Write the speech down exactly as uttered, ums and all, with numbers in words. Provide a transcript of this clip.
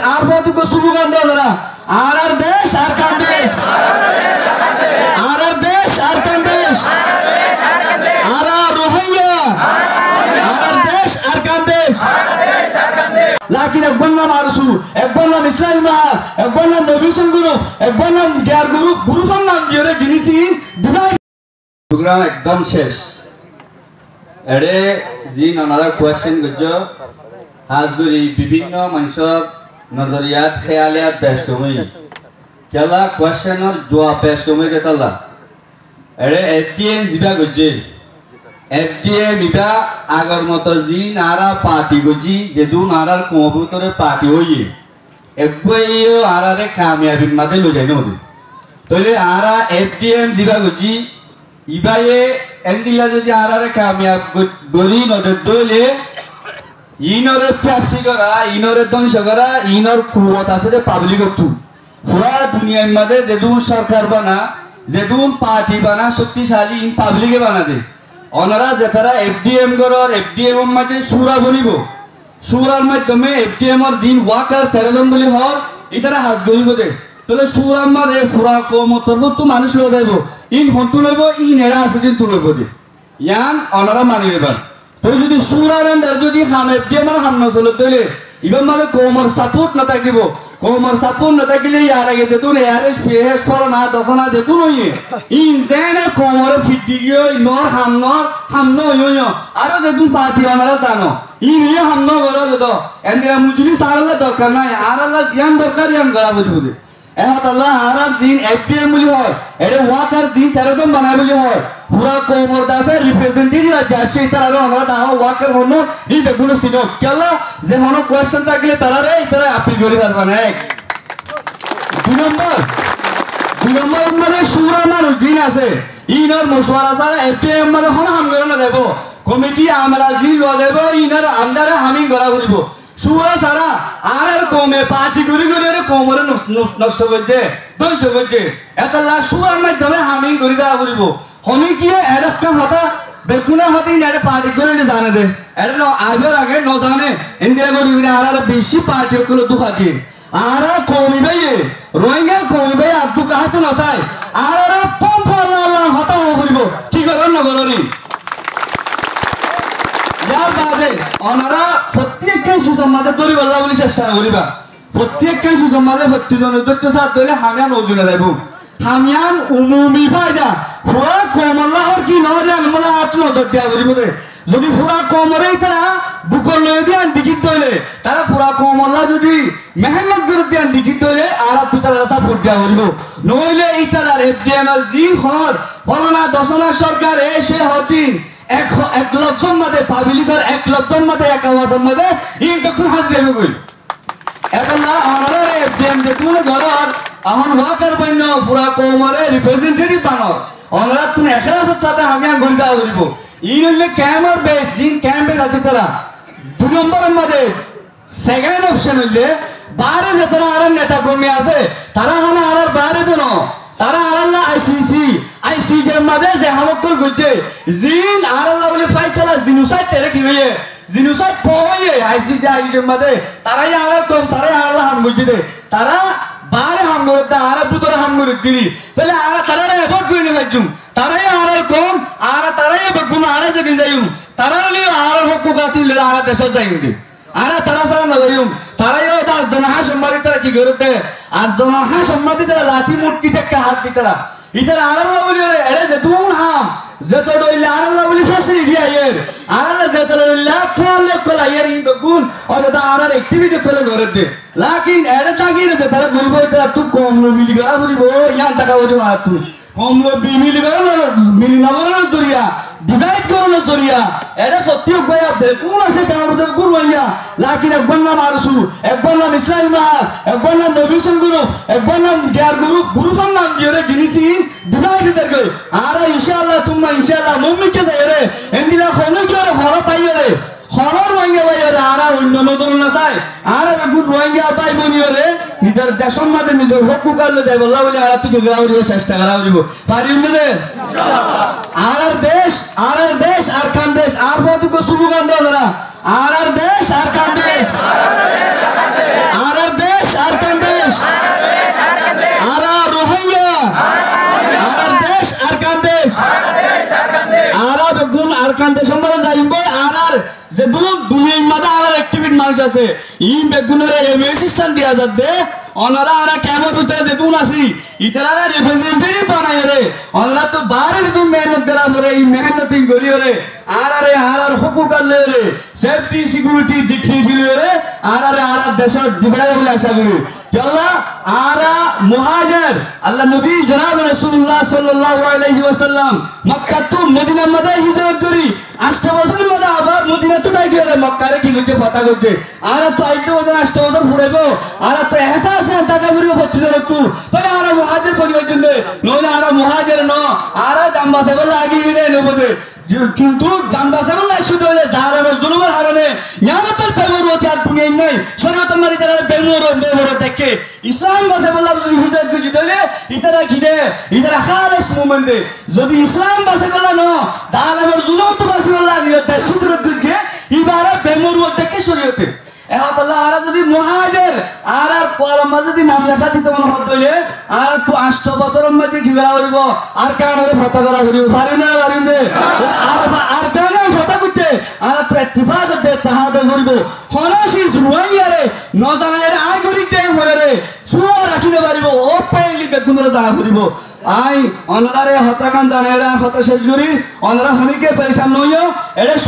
Añárar fúañti uggúa slogan diyó tará, añárar dec Arkan dec, añárar dec Arkan dec, añára Ruáingga, añárar dec Arkan dec. Lakin eggúar nam ARSU, eggúar nam Islami Mahaz, eggúar nam Nobi Hussain Group, eggúar nam Giyar Group, group or nam diyóre jiníc ín divide. Program ekdom céc. Eçé ziín onará question goijjó, hás gorí bibinno maincór nozoriyat, kéyaliyat bec kom óiye. Kiyólla question or juab bec kom óiye kiyólla. Eçé F D M zibá goijjé, F D M ibá agor moto ziín añára party goijjí, zedún añárar koumor bútore party óiye, eggúa yó añáráre kamiyabir mazé loizai nodé. Tóile añára F D M zibá goijjí, ibáye endilla zodi añáráre kamiyab go-, gorí nodé dóile, iínoré fási gorá, iínoré dóngco gorá, iínor kuwot asé dé public ottú. Fura duniyair mazé zedún sorkar bana, zedún party bana, cokticali iín public e bana dé. Onará zetará F D M gorór, F D M or mazé cura bonibó. Curar maiddome F D M or ziín worker teró zon buli hoór, ítara ham goríbo dé. Tóile curar mazé fura koumor torfóttu manúic loizaibó. Íin hontú loibó, íin eçé asé dé íntú loibó dé. Yián onará mani loiba. Toi zodi curar under zodi ham F D M or ham nosolé dóile, ibár mazé koumor support notákibo. Koumor support notákile yar age zedún A R S, P A S, folana, dosana zedún óiye, íin zeéne koumoré fiddi giyói, noór ham noór, ham noóiyo, aró zedún party onará zano, íin yó ham nogoró zedó. Endilla mujlis añárálla dorkar nái, añárálla ziyán dorkar yían gorá foribó dé. E hotálla añárar ziín F D M buli hoór, eçé worker ziín teró zon banai buli hoór, fura koumor dase representative ar zaccé ítararé onará dahó worker honnúa, íin beggúne sinó. Kiyólla ze honó question tákile taráre ítara appeal gorí faribá né. Ek. Dui nombor, dui nombor mazé cura manúic ziín asé, íinor mocuwara sára F D M mazé honó ham gorá nozaibó. Komiti amala ziín loizaibó, íinor under e ham íin gorá foribó. Cura sára añárar koume party gorí gorí ere koumoré nos-, nos-, nosto goijjé, dóngco goijjé. Etolla curar maiddome ham íin gorí zaa foribó. Honikiyé eçé ekkán hotá, beggúne hotá íin eçé party gorí ene zane dé. Eçé no, aibár age no zane. Endilla gorí gorí añáráre beci party ókkole dúka diye. Añára koumi báiye, Rohingya koumi báiye ar dúka háito nosai. Añáráre pon pon lan lan hotá hoó foribó. Ki gorór no gorór íin? Yar baade onará fottí ekkán sizor mazé dóribolla buli cesta goríba. Fottí ekkán sizor mazé fottí zone dóitto saá dóile ham yián ouzone zaibó. Ham yián umumi faida. Fura koumolla hoór ki noór yián mone hát nozor diya foribó dé. Zodi fura koumoré ítara bukor loi diyan dikít dóile, tará fura koumolla zodi mehénnot gorí diyan dikít dóile, añára ítara support diya foribó. Noóile ítarar F D M or ziín hoór, folana dosana sorkare ece hotin ek, ek lofzor mazé, public or ek lofzor mazé, ek awazor mazé, íin beggún házi zaibói. Etolla onoráre F D M ze tumi gorór, ehón worker bainno, fura koumoré representative banor. Onoráttun ekelasor sáte ham yián gorí zaa foribó. Iín óilde kemor base, ziín kemor base asé tará. Dui nombor or mazé, second option óilde, baáre zetará añárar neta kormi asé, tará hone añárar baáre de no. Tará añárálla I C C, I C J r mazé ze ham ókkol goijjé, ziín añárálla buli fáisala genocide tere ki hoiyé, genocide fo hoiyé, I C C, I C J r mazé, tará yó añárar koum, tará yó añárálla ham goijjé dé, tará baáre ham gorédde, añára bútore ham gorédde ri, tóile añára taráre avoid gorí no faijjum, tará yó añárar koum, añára tará yó beggún, añára zedin zaiyum, tarár loi añárar hók ugatin loi añára decót zaiyum dé. Añára tará sára no zaiyum. Tará yó ar zonor háñcor mazé ítara ki gorédde? Ar zonor háñcor mazé ítara lati muththi dekka hát ditará. Ítara añárálla buli ore, ere zedún ham, zeto dhoilla añárálla buli facility aiyér, añárálla zeto dhoilla kúalle ókkol aiyér, iín beggún, ótota añárar activity ókkol gorédde. Lakin ere tákiyore zetará goríbo, ítarattú koum loi mili gorá foribó, yián táka foribó añárattú. Koum loi bimili gorónor, mili no gorónor zoriya, divide gorónor zoriya, ere fottí uggwá beggún asé, tar bútore beggún Rohingya, lakin eggwar nam ARSU, eggwar nam Islami Mahaz, eggwar nam Nobi Hussain Group, eggwar nam Giyar Group, group or nam diyóre jiníc iín divide ói zargói. Añára incállah, tumma incállah, mumkin ke zaiyóre, endilla honó kiyóre, honó báiyoré, Honó Rohingya báiyoré añára oinno nozore no sai. Añára beggún Rohingya bái boinoré nizor decór mazé nizor hók ugar loi zaibolla buli añárattú ki gorá foribó, cesta gorá foribó. Farim né? Añárar dec, añárar dec Arkan dec, añárar fúañti uggwá slogan diyó tará. Añárar dec Arkan dec. Añárar dec asé, iín beggúnore M S C san diya zadde, onorá añára kemor bútore zedún así, itarare representative banaiyóre, onoráttu baáre zedún mehénnot gora foré, iín mehénnot ín goríyóre, añárare añárar hókuk loiyóre, safety security dik loiyóre, añárare añárar decót difeçá buli acá gorí. Kiyólla, añára muhájer, Allar nobi jonabe Rosulullah sallallahu alaihi wasallam, Makkattú Modinar mazé hijrot gorí, añcto bosóror mazé abar Modinattú táikiyóre Makkare ki goijjé, fotah goijjé. Añárattú aitté bosór, añcto bosór furaibo, añárattú ehsas asé, táka foribo foccíc bosórottú. Tóile añára muhájer bonibar zonno, noóile añára muhájer no, añára jan basaibálla agi giyóre nobo de. Kintu jan basaibálla aiccí de óile zalemor zulumor harone, yíanottú bemoruwati ar duniyait nái, córiyotor mazé itarare bemoruwat, bemoruwat deikké. Islam basaibálla zodi hijrot goijjé de óile, itara ki de? Itara hális mumin de. Zodi Islam basaibálla no, zalemor zulumottú basaibálla nizor dec hijrot goijjé, ibáre bemoruwat deikké córiyote. E hotálla añára zodi muhájer, añárar kualor mazé zodi nam leká dito mone hoó de óile, añárattú añcto bosóror mazé ki gora foribo? Arkanore fotah gora foribo. Fari né no fari de? Ar, Arkanore fotah goitté añárattú ittifak goitté, ittehad goitté foribo. Honó sis Ruáingare no zanaiyóre aññí gorí de hoiyóre cúwa rakí no faribo, openly beggúnore zana foribo. Aññí onoráre hotágan zanaiyóre añár hotá céc gorí, onorá honíkka perecan no óiyo, eçé